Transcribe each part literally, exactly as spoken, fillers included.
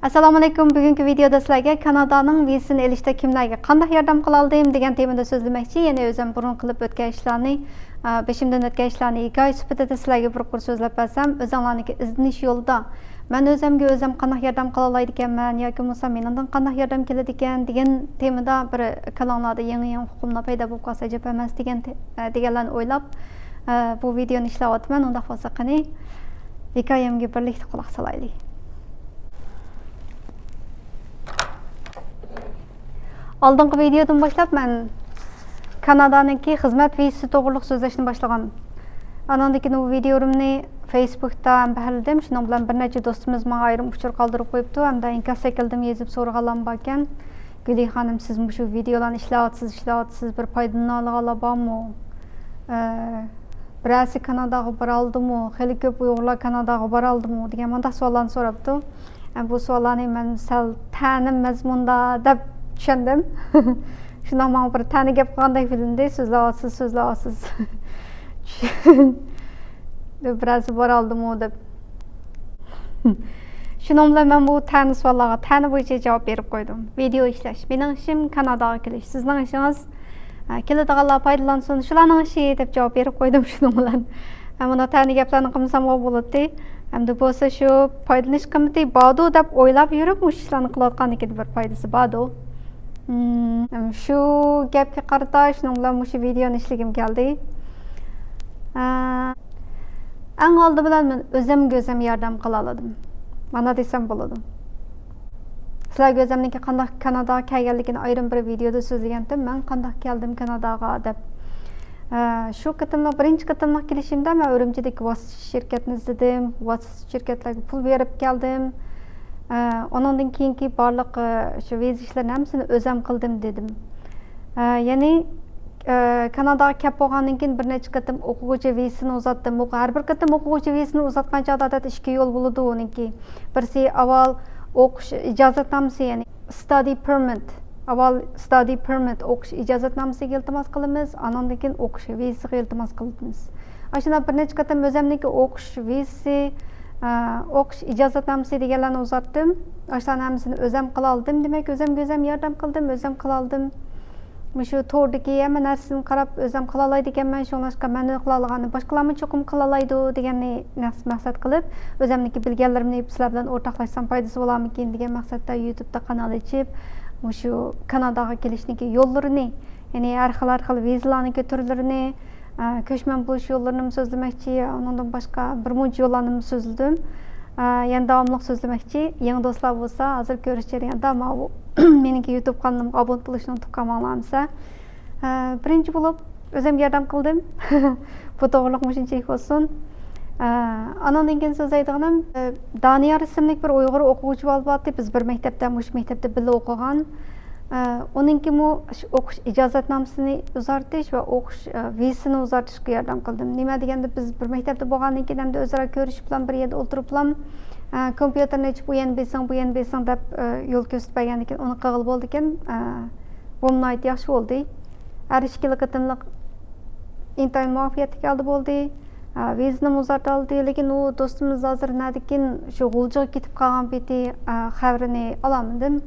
ئەسسالامۇئەلەيكۇم. بۈگۈنكى ۋىدېيودا سىلەرگە كانادانىڭ ۋىزىسىنى ئېلىشتا كىملەرگە قانداق ياردەم قىلالىدىم دېگەن تېمىدا سۆزلىمەكچى. يەنى ئۆزۈم بۇرۇن قىلىپ ئۆتكەن ئىشلارنى، ئا، بېشىمدىن ئۆتكەن ئىشلارنى ھېكايە سۈپىتىدە سىلەرگە بىر قۇر سۆزلەپ بەرسەم، ئۆزۈڭلارنىڭكى ئىزدىنىش يولىدا مەن ئۆزۈمگە ئۆزۈم قانداق ياردەم قىلالايدىكەنمەن ياكى بولمىسا مېنىڭدىن قانداق ياردەم كېلىدىكەن دېگەن تېمىدا بىر كاللاڭلاردا يېڭى-يېڭى ئۇقۇملار پەيدا بولۇپ قالسا ئەجەب ئەمەس دېگەن تې-، دېگەنلەرنى ئويلاپ، ئە، بۇ ۋىدېيونى ئىشلەۋاتىمەن. ئۇنداق بولسا قېنى، ھېكايەمگە بىرلىكتە قۇلاق سالايلى. ئالدىنقى ۋىدېيودىن باشلاپ مەن كانادانىڭكى خىزمەت ۋىزىسى توغرۇلۇق سۆزلەشنى باشلىغان. ئاناندىن كېيىن ئۇ ۋىدېيولىرىمنى فېيسبۇكتا ھەم بەھرىلىدىم. شۇنىڭ بىلەن بىر نەچچە دوستىمىز ماڭا ئايرىم ئۇچۇر قالدۇرۇپ قويۇپتۇ ھەمدە ئىنكاس شەكلىدىمۇ يېزىپ سورىغانلارمۇ باركەن. گۈلى خانىم، سىز مۇشۇ ۋىدېيولارنى ئىشلەۋاتىسىز، ئىشلەۋاتىسىز، بىر پايدىلىنالىغانلار بارمۇ؟ ئە، بىرەرسى كاناداغا بارالدىمۇ؟ خېلى كۆپ ئۇيغۇرلار كاناداغا بارالدىمۇ؟ دېگەن مۇنداق سوئاللارنى سوراپتۇ. ئە، بۇ سوئاللارنى مەن سەل تەنە مەزمۇندا دەپ چۈشەندىم. شۇنداق ماڭا بىر تەنە گەپ قىلغاندەك بىلىندى. سۆزلەۋاتىسىز، سۆزلەۋاتىسىز. بىرەرسى بارالدىمۇ دەپ. شۇنىڭ بىلەن مەن بۇ تەنە سوئاللارغا تەنە بويىچە جاۋاب بېرىپ قويدۇم. ۋىدېيو ئىشلەش. مېنىڭ ئىشىم كاناداغا كېلىش. سىزنىڭ ئىشىڭىز، ئە، كېلىدىغانلار پايدىلانسۇن، شۇلارنىڭ ئىشى دەپ جاۋاب بېرىپ قويدۇم شۇنىڭ بىلەن. ئە، مانا تەنە گەپلەرنى قىلمىسامغۇ بولاتتى. ئەمدى بولسا شۇ پايدىلىنىش قىممىتى باردۇ دەپ ئويلاپ يۈرۈپ مۇشۇ ئىشلارنى قىلىۋاتقاندىكىن بىر پايدىسى باردۇ. مم، شۇ گەپكە قارىتا شۇنىڭ بىلەن مۇشۇ ۋىدېيونى ئىشلىگۈم كەلدى. ئە، ئەڭ ئالدى بىلەن مەن ئۆزۈمگە ئۆزۈم ياردەم قىلالىدىم. مانا دېسەم بولىدۇ. سىلەرگە ئۆزۈمنىڭكى قانداق كاناداغا كەلگەنلىكىنى ئايرىم بىر ۋىدېيودا سۆزلىگەنتىم. مەن قانداق كەلدىم كاناداغا دەپ. ئە، شۇ قېتىملىق، بىرىنچى قېتىملىق كېلىشىمدە مەن ئۈرۈمچىدىكى ۋاسىتىچى شىركەتنى ئىزدىدىم. ۋاسىتىچى شىركەتلەرگە پۇل بېرىپ كەلدىم. ئە، ئۇنىڭدىن كېيىنكى بارلىق، ئە، شۇ ۋىزا ئىشلىرىنى ھەممىسىنى ئۆزۈم قىلدىم دېدىم. ئە، يەنى، ئە، كاناداغا كەپ بولغاندىن كېيىن بىر نەچچە قېتىم ئوقۇغۇچى ۋىزىسىنى ئۇزاتتىم. ھەر بىر قېتىم ئوقۇغۇچى ۋىزىسىنى ئۇزاتقان چاغدا ئادەتتە ئىككى يول بولىدۇ ئۇنىڭكى. بىرسى ئاۋۋال ئوقۇش ئىجازەتنامىسى، يەنى study permit، ئاۋۋال study permit، ئوقۇش ئىجازەتنامىسىگە ئىلتىماس قىلىمىز، ئاناندىن كېيىن ئوقۇش ۋىزىسىغا ئىلتىماس قىلىمىز. ئاشۇنداق بىر نەچچە قېتىم ئۆزۈمنىڭكى ئوقۇش ۋىزىسى، ئە، ئوقۇش ئىجازەتنامىسى دېگەنلەرنى ئۇزاتتىم. ئاشۇلارنىڭ ھەممىسىنى ئۆزۈم قىلالدىم. دېمەك، ئۆزۈمگە ئۆزۈم ياردەم قىلدىم، ئۆزۈم قىلالدىم. مۇشۇ توردىكى ھەممە نەرسىدىن قاراپ ئۆزۈم قىلالايدىكەنمەن، شۇڭلاشقا مەن قىلالىغاننى باشقىلارمۇ چوقۇم قىلالايدۇ دېگەننى نەقس-، مەقسەت قىلىپ، ئۆزۈمنىڭكى بىلگەنلىرىمنى سىلەر بىلەن ئورتاقلاشسام پايدىسى بولارمىكىن دېگەن مەقسەتتە يۇتۇبتا قانال ئېچىپ، مۇشۇ كاناداغا كېلىشنىڭكى يوللىرىنى، يەنى ھەر خىل، ھەر خىل ۋىزىلارنىڭكى تۈرلىرىنى، ئە، كۆچمەن بولۇش يوللىرىنىمۇ سۆزلىمەكچى، ئۇنىڭدىن باشقا بىر مۇنچە يوللارنىمۇ سۆزلىدىم. ئە، يەنە داۋاملىق سۆزلىمەكچى. يېڭى دوستلار بولسا، ھازىر كۆرۈش جەريانىدا ماۋۇ مېنىڭكى يۇتۇب قانىلىمغا ئابۇنە بولۇشنى ئۇنتۇپ قالماڭلار ئەمىسە. ئە، بىرىنچى بولۇپ، ئۆزۈم ياردەم قىلدىم. بۇ توغرۇلۇق مۇشۇنچىلىك بولسۇن. ئە، ئانىڭدىن كېيىن سۆزلەيدىغىنىم، ئە، دانىيار ئىسىملىك بىر ئۇيغۇر ئوقۇغۇچى بالا بارتى. بىز بىر مەكتەپتە، مۇشۇ مەكتەپتە بىللە ئوقۇغان. ئە، ئۇنىڭكىمۇ ئوقۇش ئىجازەتنامىسىنى ئۇزارتىش ۋە ئوقۇش، ئە، ۋىزىسىنى ئۇزارتىشقا ياردەم قىلدىم. نېمە دېگەندە، بىز بىر مەكتەپتە بولغاندىن كېيىن ھەمدە ئۆزئارا كۆرۈشۈپلا، بىر يەردە ئولتۇرۇپلا، ئە، كومپيۇتېرنى ئېچىپ، ئۇ يەرنى بېسىڭ، بۇ يەرنى بېسىڭ دەپ، ئە، يول كۆرسىتىپ بەرگەندىن كېيىن ئۇنى قىلغىلى بولىدىكەن. ئە، بۇمۇ ناھايىتى ياخشى بولدى. ھەر ئىككىلا قېتىملىق ئىنتايىن مۇۋەپپەقىيەتلىك ھالدا بولدى. ئە، ۋىزىنىمۇ ئۇزارتالىدى، لېكىن ئۇ دوستىمىز ھازىر نەدىكىن شۇ غۇلجىغا كېتىپ قالغان پېتى، ئە، خەۋىرىنى ئالالمىدىم.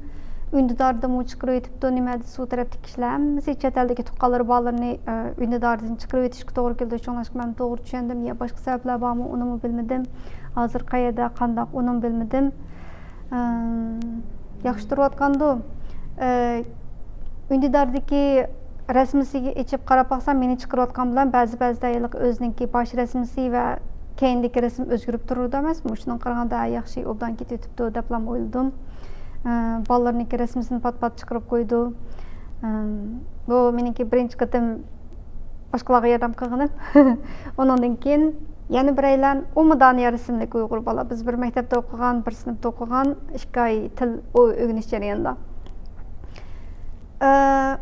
ئۈندىداردىمۇ چىقىرىۋېتىپتۇ، نېمە دېسە ئۇ تەرەپتىكى كىشىلەر ھەممىسى چەت ئەلدىكى تۇغقانلىرى بارلىرىنى، ئە، ئۈندىداردىن چىقىرىۋېتىشكە توغرا كېلىدۇ. شۇڭلاشقا مەن توغرا چۈشەندىم يا باشقا سەۋەبلەر بارمۇ، ئۇنىمۇ بىلمىدىم. ھازىر قەيەردە، قانداق، ئۇنىمۇ بىلمىدىم. ئىم، ياخشى تۇرۇۋاتقاندۇ. ئە، ئۈندىداردىكى رەسىمىسىگە ئېچىپ قاراپ باقسام، مېنى چىقىرىۋاتقان بىلەن بەزى، بەزىدە ھېلىقى ئۆزىنىڭكى باش رەسىمىسى ۋە كەينىدىكى رەسىم ئۆزگىرىپ تۇرىدۇ ئەمەسمۇ؟ شۇنىڭغا قارىغاندا، ھە، ياخشى، ئوبدان كېتىۋېتىپتۇ دەپلا ئويلىدىم. ئە، بالىلىرىنىڭكى رەسىمىسىنى پات-پات چىقىرىپ قويىدۇ. ئىم، بۇ مېنىڭكى بىرىنچى قېتىم باشقىلارغا ياردەم قىلغىنىم. ئۇنىڭدىن كېيىن يەنە بىرەيلەن، ئۇمۇ دانىيار ئىسىملىك ئۇيغۇر بالا. بىز بىر مەكتەپتە ئوقۇغان، بىر سىنىپتا ئوقۇغان، ئىككى ئاي تىل ئۆگىنىش جەريانىدا. ئە،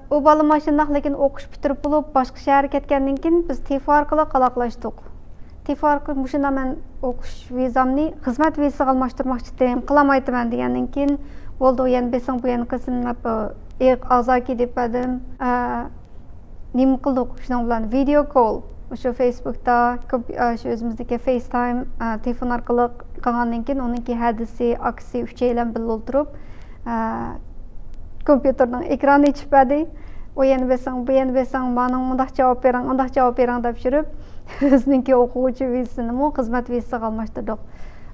ئۇ بالىمۇ شۇنداق، لېكىن ئوقۇش پۈتتۈرۈپ بولۇپ، باشقا شەھەرگە كەتكەندىن كېيىن بىز تېلېفون ئارقىلىق ئالاقىلەشتۇق. تېلېفون ئارقىلىق مۇشۇنداق مەن ئوقۇش ۋىزامنى خىزمەت ۋىزىسىغا ئالماشتۇرماقچى ئىدىم، قىلالمايتتىمەن دېگەندىن كېيىن، بولدى، ئۇ يەرنى بېسىڭ، بۇ يەرنى قىلسىن دەپ، ئېغىز ئاغزاكى دېيىپ بەردىم. ئە، نېمە قىلدۇق؟ شۇنىڭ بىلەن ۋىدېو كول. شۇ فېيسبۇكتا، شۇ ئۆزىمىزدىكى فېيستايم تېلېفون ئارقىلىق قىلغاندىن كېيىن، ئۇنىڭكى ھەدىسى، ئاكىسى ئۈچەيلەن بىللە ئولتۇرۇپ، كومپيۇتېرنىڭ ئېكرانىنى ئېچىپ بەردى. ئۇ يەنە بېسىڭ، بۇ يەنە بېسىڭ، مانىڭ مۇنداق جاۋاب بېرىڭ، ئۇنداق جاۋاب بېرىڭ دەپ يۈرۈپ، بىزنىڭكى ئوقۇغۇچى ۋىزىسىنىمۇ خىزمەت ۋىزىسىغا ئالماشتۇردۇق.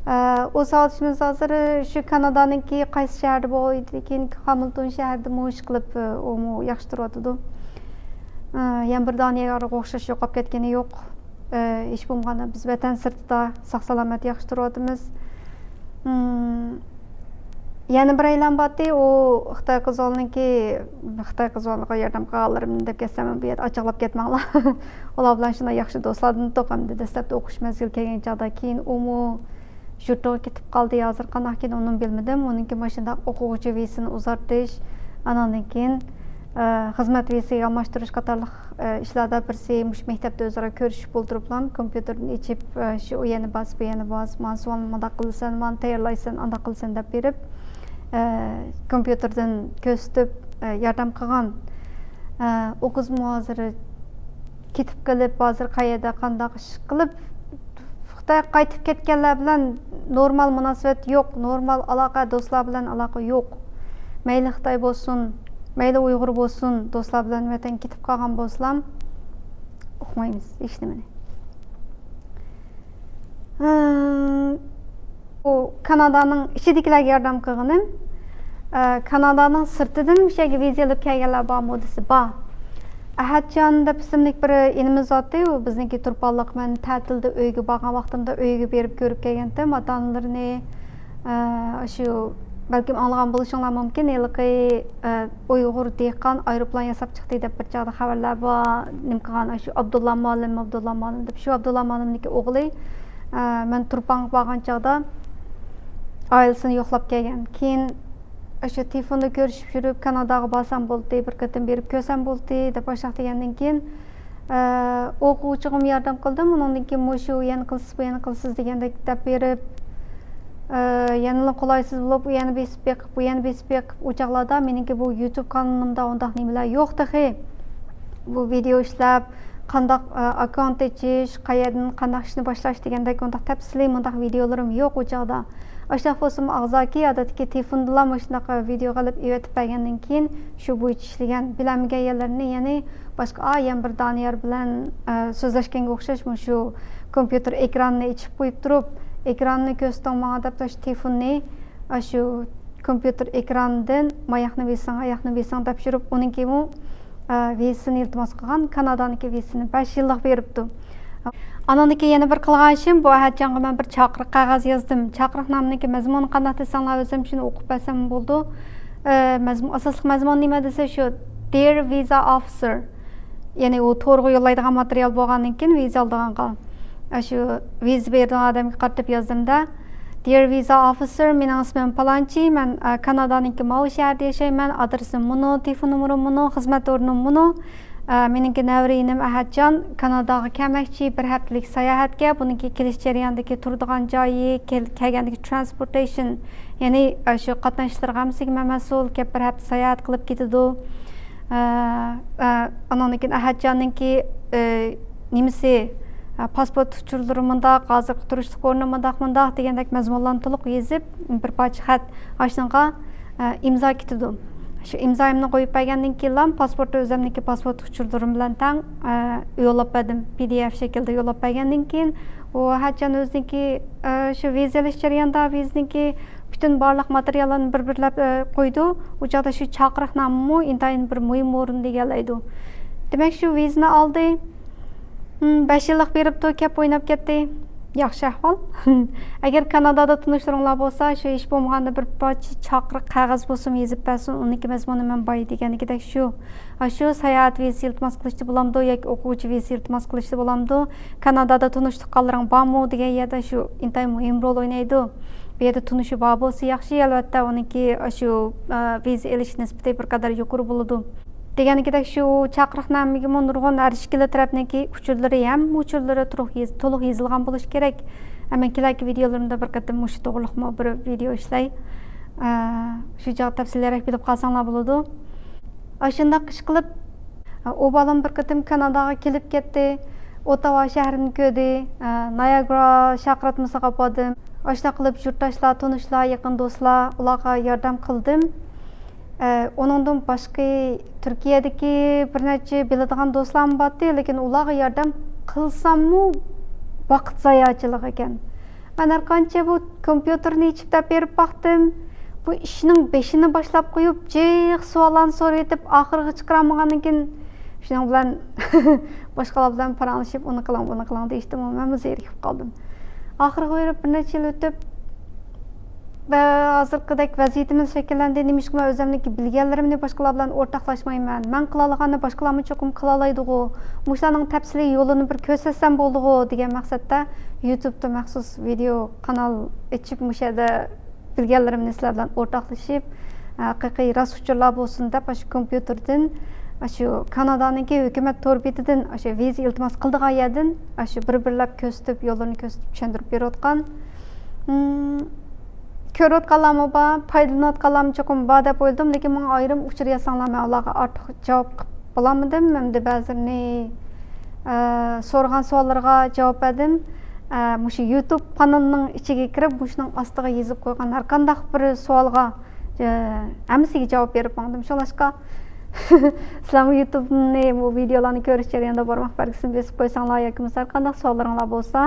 ئۇ ساۋاقدىشىمىز ھازىر شۇ كانادانىڭكى قايسى شەھەردە بولىدىكىن، ھامىلتون شەھىرىدىمۇ ئىش قىلىپ، ئۇمۇ ياخشى تۇرۇۋاتىدۇ. يەنە بىر دانىيارغا ئوخشاش يوقاپ كەتكىنى يوق. ھېچ بولمىغاندا بىز ۋەتەن سىرتىدا ساق سالامەت ياخشى تۇرۇۋاتىمىز. يەنە بىر ئەيلان بارتى، ئۇ خىتاي قىزلارنىڭكى، خىتاي قىزلارغا ياردەم قىلغانلىرىمنى دەپ كەتسەم، بۇ يەردە ئاچاقلاپ كەتمەڭلار. ئۇلار بىلەن شۇنداق ياخشى دوستلاردىن ئوتتۇق، ئەمدى دەسلەپتە ئوقۇش مەزگىلى كەلگەن چاغدا، كېيىن ئۇمۇ يۇرتىغا كېتىپ قالدى. ھازىر قانداق ئىكەنلىكىنى ئۇنىمۇ بىلمىدىم. ئۇنىڭكى ماشۇنداق ئوقۇغۇچى ۋىزىسىنى ئۇزارتىش، ئاناندىن كېيىن، ئە، خىزمەت ۋىزىسىگە ئالماشتۇرۇش قاتارلىق، ئە، ئىشلاردا بىرسى مۇشۇ مەكتەپتە ئۆزئارا كۆرۈشۈپ ئولتۇرۇپلا، كومپيۇتېردىن ئېچىپ، ئە، شۇ ئۇ يەرنى باس، بۇ يەرنى باس، مانا سوئالنى مۇنداق قىلىسەن، مانا تەييارلايسەن، ئانداق قىلىسەن دەپ بېرىپ، ئە، كومپيۇتېردىن كۆرسىتىپ، ئە، ياردەم قىلغان. ئە، ئۇ قىزمۇ ھازىر كېتىپ قېلىپ، ھازىر قەيەردە، قانداق ئىش قىلىپ، خىتايغا قايتىپ كەتكەنلەر بىلەن نورمال مۇناسىۋەت يوق، نورمال ئالاقە، دوستلار بىلەن ئالاقە يوق. مەيلى خىتاي بولسۇن، مەيلى ئۇيغۇر بولسۇن، دوستلار بىلەن ۋەتەنگە كېتىپ قالغان بولسىلا، ئۇقمايمىز ھېچنېمىنى. ئە، بۇ كانادانىڭ ئىچىدىكىلەرگە ياردەم قىلغىنىم. ئە، كانادانىڭ سىرتىدىن مۇشۇ يەرگە ۋىزا ئېلىپ كەلگەنلەر بارمۇ دېسە، بار. ئەھەتجان دەپ ئىسىملىك بىر ئىنىمىز بارتى، ئۇ بىزنىڭكى تۇرپانلىق. مەن تەتىلدە ئۆيىگە بارغان ۋاقتىمدا ئۆيىگە بېرىپ كۆرۈپ كەلگەنتىم ئاتا-ئانىلىرىنى. ئە، شۇ، بەلكىم ئاڭلىغان بولۇشۇڭلار مۇمكىن، ھېلىقى، ئە، ئۇيغۇر دېھقان ئايروپىلان ياساپ چىقتى دەپ بىر چاغدا خەۋەرلەر بار، نېمە قىلغان، شۇ ئابدۇللا مۇئەللىم، ئابدۇللا مۇئەللىم دەپ، شۇ ئابدۇللا مۇئەللىمنىڭكى ئوغلى، ئە، مەن تۇرپانغا بارغان چاغدا ئائىلىسىنى يوقلاپ كەلگەن. كېيىن شۇ تېلېفوندا كۆرۈشۈپ يۈرۈپ، كاناداغا بارسام بولدى، بىر قېتىم بېرىپ كۆرسەم بولدى دەپ ئاشۇنداق دېگەندىن كېيىن، ئە، ئوقۇغۇچىغىمۇ ياردەم قىلدىم. ئۇنىڭدىن كېيىن مۇشۇ يەنە قىلسىز، بۇ يەنە قىلسىز دېگەندەك دەپ بېرىپ، ئە، يەنىلا قولايسىز بولۇپ، ئۇ يەنە بېسىپ بېقىپ، بۇ يەنە بېسىپ بېقىپ، ئۇ چاغلاردا مېنىڭكى بۇ يۇتۇب قانىلىمدا ئۇنداق نېمىلەر يوق تېخى. بۇ ۋىدېئو ئىشلەپ، قانداق، ئە، ئاككاونت ئېچىش، قەيەردىن قانداق ئىشنى باشلاش دېگەندەك ئۇنداق تەپسىلىي مۇنداق ۋىدېئولىرىم يوق ئۇ چاغدا. ئاشۇنداق بولسىمۇ ئاغزاكى ئادەتتىكى تېلېفوندىلا مۇشۇنداق ۋىدېئو قىلىپ ئېۋەتىپ بەرگەندىن كېيىن، شۇ بويىچە ئىشلىگەن، بىلەلمىگەن يەرلىرىنى، يەنى باشقا، ئا، يەنە بىر دانىيار بىلەن، ئە، سۆزلەشكەنگە ئوخشاش، مۇشۇ كومپيۇتېر ئېكرانىنى ئېچىپ قويۇپ تۇرۇپ، ئېكراننى كۆرسىتىڭ ماڭا دەپ، شۇ تېلېفوننى، ئاشۇ كومپيۇتېر ئېكرانىدىن ماياقنى بېسىڭ، ئاياقنى بېسىڭ دەپ يۈرۈپ، ئۇنىڭكىمۇ، ئە، ۋىزىسىنى ئىلتىماس قىلغان، كانادانىڭكى ۋىزىسىنى بەش يىللىق بېرىپتۇ. ئانىڭدىن كېيىن يەنە بىر قىلغان ئىشىم، بۇ ئەھەتجانغا مەن بىر چاقىرىق قەغەز يازدىم. چاقىرىقنامىنىڭكى مەزمۇنى قانداق دېسەڭلار، ئۆزۈم شۇنى ئوقۇپ بەرسەم بولىدۇ. ئە، مەزمۇن، ئاساسلىق مەزمۇن نېمە دېسە، شۇ، Dear Visa Officer. يەنى ئۇ تورغا يوللايدىغان ماتېرىيال بولغاندىن كېيىن ۋىزا ئالىدىغانغا، ئاشۇ ۋىزا بېرىدىغان ئادەمگە قارىتىپ يازدىم-دە. Dear Visa Officer، مېنىڭ ئىسمىم پالانچى، مەن، ئە، كانادانىڭكى ماۋۇ شەھەردە ياشايمەن، ئادرېسىم مۇنۇ، تېلېفون نومۇرۇم مۇنۇ، خىزمەت ئورنۇم مۇنۇ. ئە، مېنىڭكى نەۋرە ئىنىم ئەھەتجان كاناداغا كەلمەكچى بىر ھەپتىلىك ساياھەتكە. بۇنىڭكى كېلىش جەريانىدىكى تۇرىدىغان جايى، كەل-، كەلگەندىكى ترانسپورتېيشن، يەنى، ئە، شۇ قاتناش ئىشلىرىغا ھەممىسىگە مەن مەسئۇل. كەپ بىر ھەپتە ساياھەت قىلىپ كېتىدۇ. ئە، ئە، ئانىڭدىن كېيىن ئەھەتجاننىڭكى، ئە، نېمىسى، ئە، پاسپورت ئۇچۇرلىرى مۇنداق، ھازىرقى تۇرۇشلۇق ئورنى مۇنداق، مۇنداق دېگەندەك مەزمۇنلارنى تولۇق يېزىپ، بىر پارچە خەت ئاشۇنىڭغا، ئە، ئىمزا كېتىدۇ. شۇ ئىمزايىمنى قويۇپ بەرگەندىن كېيىنلا پاسپورت ئۆزۈمنىڭكى پاسپورت ئۇچۇرلىرىم بىلەن تەڭ، ئە، يوللاپ بەردىم، پى دى ئېف شەكلىدە يوللاپ بەرگەندىن كېيىن، ئۇ ئەھەتجان ئۆزىنىڭكى، ئە، شۇ ۋىزا ئېلىش جەريانىدا ۋىزىنىڭكى پۈتۈن بارلىق ماتېرىياللارنى بىر-بىرلەپ، ئە، قويىدۇ. ئۇ چاغدا شۇ چاقىرىقنامىمۇ ئىنتايىن بىر مۇھىم ئورۇندا ئىگىلەيدۇ. دېمەك، شۇ ۋىزىنى ئالدى. ھىم، بەش يىللىق بېرىپتۇ، كەپ ئويناپ كەتتى. ياخشى ئەھۋال. ئەگەر كانادادا تونۇشلىرىڭلار بولسا، شۇ ھېچ بولمىغاندا بىر پارچە چاقىرىق قەغەز بولسىمۇ يېزىپ بەرسۇن. ئۇنىڭكى مەزمۇنى مەن بايا دېگەندىكىدەك شۇ. ئاشۇ ساياھەت ۋىزىسى ئىلتىماس قىلىشتا بولامدۇ ياكى ئوقۇغۇچى ۋىزىسى ئىلتىماس قىلىشتا بولامدۇ؟ كانادادا تونۇش تۇغقانلىرىڭ بارمۇ دېگەن يەردە شۇ ئىنتايىن مۇھىم رول ئوينايدۇ. بۇ يەردە تونۇشى بار بولسا ياخشى، ئەلۋەتتە، ئۇنىڭكى ئاشۇ، ئە، ۋىزا ئېلىش نىسبىتى بىر قەدەر يۇقىرى بولىدۇ. دېگەنكىدەك، شۇ چاقىرىقنامىگىمۇ نۇرغۇن ھەر ئىككىلا تەرەپنىڭكى ئۇچۇرلىرى، ھەممە ئۇچۇرلىرى تولۇق يېز-، تولۇق يېزىلغان بولۇشى كېرەك. ئە، مەن كېلەركى ۋىدېئولىرىمدا بىر قېتىم مۇشۇ توغرىلىقمۇ بىر ۋىدېئو ئىشلەي. ئە، شۇ چاغ تەپسىلىيرەك بىلىپ قالساڭلار بولىدۇ. ئاشۇنداق ئىش قىلىپ، ئۇ بالام بىر قېتىم كاناداغا كېلىپ كەتتى. ئوتاۋا شەھىرىنى كۆردى، ئە، ناياگرا شاخاراتمىسىغا باردىم. ئاشۇنداق قىلىپ يۇرتداشلار، تونۇشلار، يېقىن دوستلار، ئۇلارغا ياردەم قىلدىم. ئە، ئۇنىڭدىن باشقا تۈركىيەدىكى بىر نەچچە بىلىدىغان دوستلارمۇ بارتى، لېكىن ئۇلارغا ياردەم قىلساممۇ ۋاقىت زايەچىلىكى ئىكەن. مەن ھەرقانچە بۇ كومپيۇتېرنى ئېچىپ دەپ بېرىپ باقتىم. بۇ ئىشنىڭ بېشىنى باشلاپ قويۇپ، جىق سوئاللارنى سورىۋېتىپ، ئاخىرىغا چىقىرالمىغاندىن كېيىن، شۇنىڭ بىلەن باشقىلار بىلەن پاراڭلىشىپ، ئۇنى قىلىڭ، بۇنى قىلىڭ دېيىشتىمۇ مەنمۇ زېرىكىپ قالدىم. ئاخىرىغا بېرىپ بىر نەچچە يىل ئۆتۈپ، ۋە ھازىرقىدەك ۋەزىيىتىمىز شەكىللەندى. نېمىشقىمۇ ئۆزۈمنىڭكى بىلگەنلىرىمنى باشقىلار بىلەن ئورتاقلاشمايمەن؟ مەن قىلالىغاننى باشقىلارمۇ چوقۇم قىلالايدىغۇ؟ مۇشۇلارنىڭ تەپسىلىي يولىنى بىر كۆرسەتسەم بولىدىغۇ دېگەن مەقسەتتە يۇتۇبتا مەخسۇس ۋىدېئو قانال ئېچىپ، مۇشۇ يەردە بىلگەنلىرىمنى سىلەر بىلەن ئورتاقلىشىپ، ھەقىقىي راست ئۇچۇرلار بولسۇن دەپ، ئاشۇ كومپيۇتېردىن، ئاشۇ كانادانىڭكى ھۆكۈمەت تور بېتىدىن ئاشۇ ۋىزا ئىلتىماس قىلىدىغان يەردىن ئاشۇ بىر-بىرلەپ كۆرسىتىپ، يوللىرىنى كۆرسىتىپ چۈشەندۈرۈپ بېرىۋاتقان. مم، كۆرۈۋاتقانلارمۇ بار، پايدىلىنىۋاتقانلارمۇ چوقۇم بار دەپ ئويلىدىم، لېكىن ماڭا ئايرىم ئۇچۇر يازساڭلار، مەن ئۇلارغا ئارتۇق جاۋاب قىلىپ بولالمىدىم. ھەمدە بەزىلىرىنى، ئە، سورىغان سوئاللىرىغا جاۋاب بەردىم. ئە، مۇشۇ يۇتۇب قانىلىنىڭ ئىچىگە كىرىپ، مۇشۇنىڭ ئاستىغا يېزىپ قويغان ھەرقانداق بىر سوئالغا، ئە، ھەممىسىگە جاۋاب بېرىپ ماڭدىم. شۇڭلاشقا، سىلەرمۇ يۇتۇبنى، بۇ ۋىدېئولارنى كۆرۈش جەريانىدا بارماق بەلگىسىنى بېسىپ قويساڭلار ياكى بولمىسا ھەرقانداق سوئاللىرىڭلار بولسا،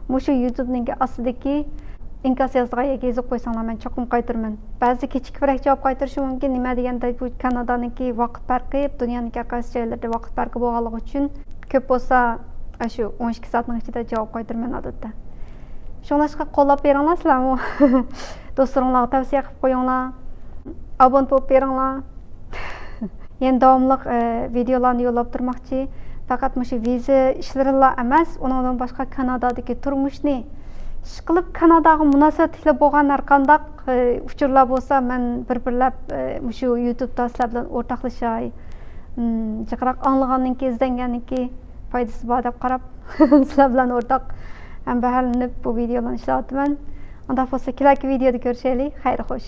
مۇشۇ يۇتۇبنىڭكى ئاستىدىكى ئىنكاس يازىدىغان يەرگە يېزىپ قويساڭلار، مەن چوقۇم قايتۇرىمەن. بەزى كېچىكىپرەك جاۋاب قايتۇرۇشى مۇمكىن، نېمە دېگەندە بۇ كانادانىڭكى ۋاقىت پەرقى، دۇنيانىڭكى ھەر قايسى جايلىرىدا ۋاقىت پەرقى بولغانلىقى ئۈچۈن، كۆپ بولسا ئاشۇ ئون ئىككى سائەتنىڭ ئىچىدە جاۋاب قايتۇرىمەن ئادەتتە. شۇڭلاشقا قوللاپ بېرىڭلار سىلەرمۇ. دوستلىرىڭلارغا تەۋسىيە قىلىپ قويۇڭلار. ئابۇنت بولۇپ بېرىڭلار. يەنە داۋاملىق، ئە، ۋىدېئولارنى يوللاپ تۇرماقچى. پەقەت مۇشۇ ۋىزا ئىشلىرىلا ئەمەس، ئۇنىڭدىن باشقا كانادادىكى تۇرمۇشنى، ئىشقىلىپ كاناداغا مۇناسىۋەتلىك بولغان ھەرقانداق، ئە، ئۇچۇرلار بولسا، مەن بىر-بىرلەپ، ئە، مۇشۇ يۇتۇبتا سىلەر بىلەن ئورتاقلىشاي. مم، جىقراق ئاڭلىغاندىن كېيىن، ئىزدەنگەندىن كېيىن پايدىسى بار دەپ قاراپ، سىلەر بىلەن ئورتاق ھەم بەھرىلىنىپ بۇ ۋىدېئولارنى ئىشلەۋاتىمەن. ئۇنداق بولسا كېلەركى ۋىدېئودا كۆرۈشەيلى. خەير خوش.